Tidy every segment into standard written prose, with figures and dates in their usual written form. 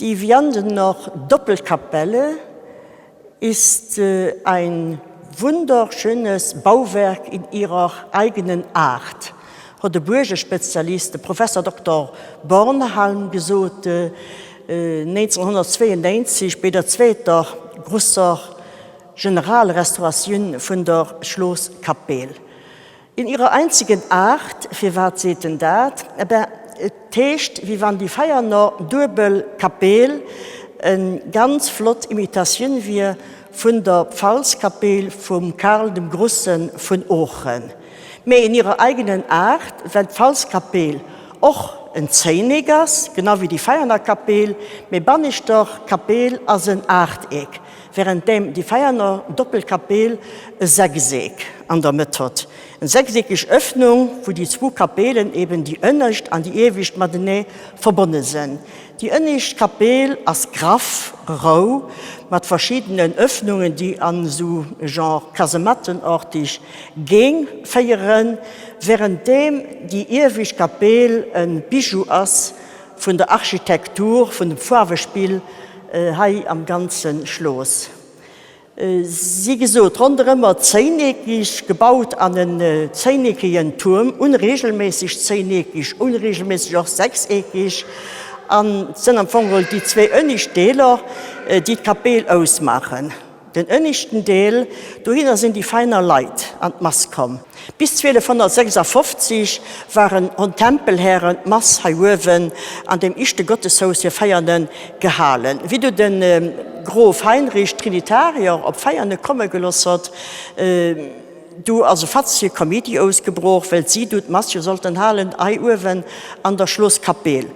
Die Viandener Doppelkapelle ist ein wunderschönes Bauwerk in ihrer eigenen Art, hott de Buergespezialist, de Professor Doktor Bornhalm gesot 1992 bei der zweeter grusser Generalrestauratioun vun der Schlosskapell. In ihrer einzigen Art, firwat seet en dat? Eh ben, et heescht, wéi wann déi Veianer duebel Kapeel en ganz flott Imitatioun wier vun der Pfalzkapeel vum Karl dem Grussen vun Oochen. Mee in ihrer eigenen Art, well d'Pfalzkapeel och en Zéineck ass, genau wéi déi Veianer Kapeel, mee banneschter Kapeel ass en Aachteck. Währenddeem déi Veianer Doppelkapeel e Sechseek an der Mëtt hott. En sechseekeg Öffnung, wou déi zwou Kapeelen, eben déi ënnescht an déi iewescht, matenee verbonne sënn. Déi ënnescht Kapeel ass graff, rou, mat verschiddenen Öffnungen, déi an esou e Genre Kasemattenartig Géng féieren, währenddeem déi iewescht Kapeel e Bijou ass, Vun der Architektur, vun dem Faarwespill hei am ganze Schloos. Si gesot, ronderëmmer zéineekig gebaut an en zéineekegen Tuerm, unregelméisseg zéineekig, unregelméisseg och sechseekig, an sënn am Fong geholl déi zwéi ënnischt Deeler, déi d'Kapeel ausmaachen. Den ënnischten Deel, dohinner sinn déi feiner Leit an d'Mass komm. Bis 1256 waren hon d'Tempelhären d'Mass hei uewen an dem ischte Gotteshaus hir Veianen gehalen. Wéi du de Grof Heinrich d'Trinitarier op Veiane komme geloss hott, du ass e fatzege Kaméidi ausgebrooch, well si du d'Mass jo sollten halen hei uewen an der Schlosskapeel.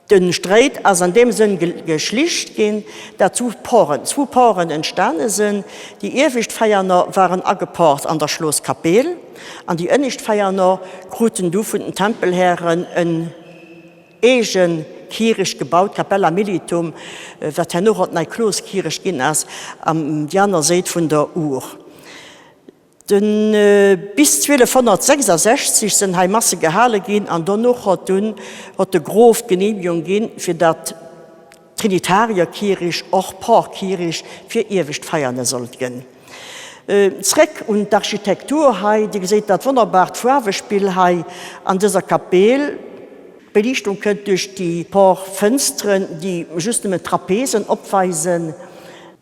De Stréit ass an deem Sënn geschlicht ginn, dat zwou Poren, zwou Poren entstane sënn. Déi iewescht Veianer waren agepaart an der Schlosskapeel an déi ënnescht Veianer kruten du vun den Tempelhären en eege Kierech gebaut, d'Capella Militum, wat herno och d'nei Kloskierech ginn ass, am déi aner Séit vun der Our. De bis 1266 sënn hei Masse gehale ginn an dono hott dunn hott de Grof d'Genehmigung ginn, fir datt d'Trinitarierkierich och Porkierich fir iewescht Feierne sollt gënn. Zréck un d'Architektur hei, Dir geséit dat wonnerbart Faarwespill hei an dëser Kapeel. D'Beliichtung kënnt duerch déi por Fënsteren, déi just nëmmen Trapesen opweisen.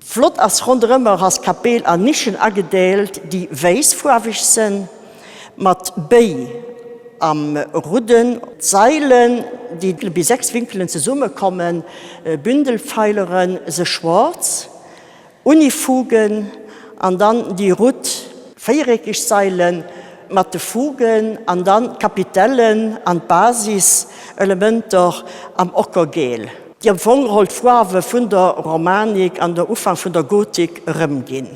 Flott ass, ronderëmmer ass d'Kapeel an Nischen agedeelt, déi wäissfaarweg sënn, mat Béi am Rudden. D'Sailen, déi bi 6 Winkelen zesummekommen, Bündelpfeileren, se schwarz. Unifugen an dann déi rutt véiereckeg Sailen mat de Fugen an dann d'Kapitellen an d'Basiselementer am Ockergeel, déi am Fong geholl d'Foarwe vun der Romanik an der Ufank vun der Gotik erëmginn.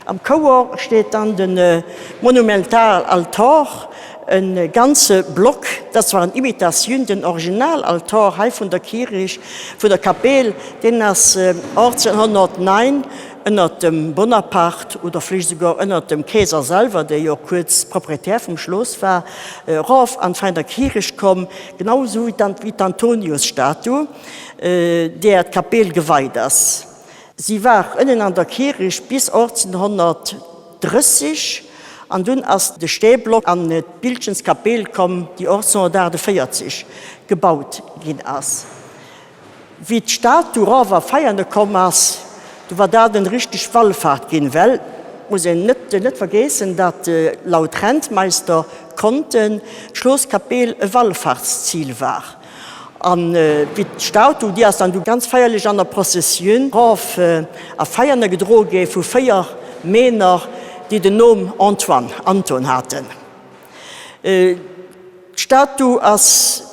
Am Chouer steet dann de Monumentalaltor, e ganze Block, dat ass zwar en Imitatioun, den Originalaltor hei vun der Kirich, vun der Kapeel, deen ass 1809 ënnert dem Bonaparte oder vläicht esouguer ënnert dem Keeser selwer, dee jo kuerz Proprietär vum Schlooss war, erof an d'Veiner Kirich komm, genau esou wéi d'Antoniusstatu, deeër d'Kapeel geweit ass. Si war ënnen an der Kirich bis 1830 an dunn ass de Steeblock an d'Bildchenskapeel komm, déi 1848 gebaut ginn ass. Wéi d'Stad du erof a Veiane komm ass, du war dat en richteg Wallfahrt ginn, well, muss een net net vergeessen, dat laut Rentmeister Conten d'Schlosskapeel e Wallfahrtsziel war. An wéi d'Statu, déi ass dann du ganz feierlech an der Prozessioun erof a Veiane gedroe gi vu 4 Männer, déi den Nom Antoine, Anton haten. D'Statu ass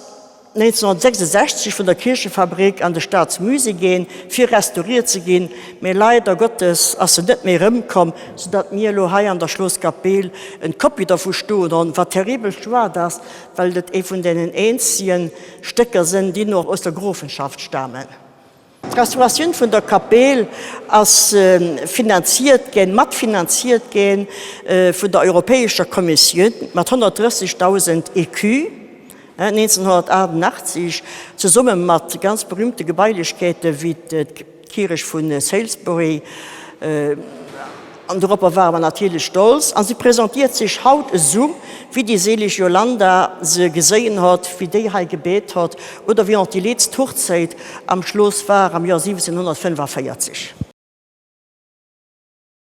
1966 vun der Kierchefabrik an de Staatsmusée ginn, fir restauriert ze ginn, mee leider Gottes ass se net méi erëmkomm, soudatt mir elo hei an der Schlosskapell en Kopie dervu stoen hunn, wat terribel schuad ass, well et ee vun deenen eenzegen Stécker sinn, déi nach aus der Grofenschaft stamen. D'Restauratioun vun der Kapell ass finanziert ginn, matfinanziert ginn vun der Europäescher Kommissioun mat 130.000 Écus. 1988, zesumme mat ganz berühmte Gebailechkeete wéi d'Kierech vu Salisbury. An doropper ware mer natierlech stolz. A si presentiert sech haut esou, wéi déi seelig Yolanda se geséien hott, wéi déi hei gebeet hott, oder wéi och déi leetzt Hochzéit am Schloos war am Joer 1745.